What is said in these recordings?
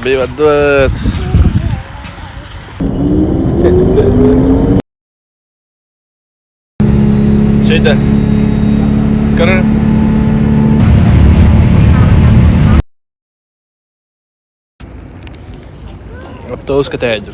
Бардыбыт. Şeyde. Karı. Автобус катаедем.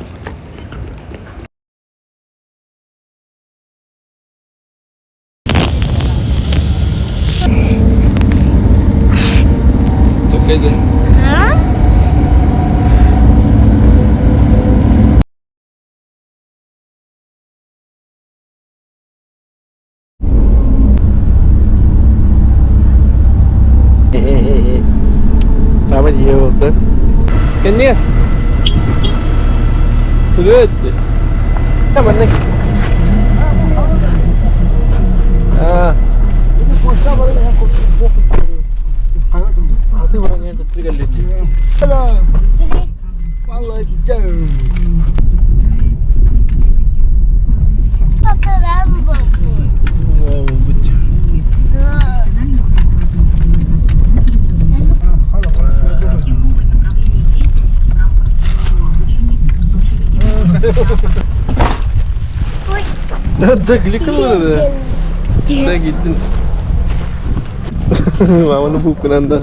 Таба дьиэ буолта. Кэннигэ. Күлүөт. Маннык. Аа. Аты баран төттөрү кэллит. Да, гликнула. Да, gittin. Маманы буып кынанда.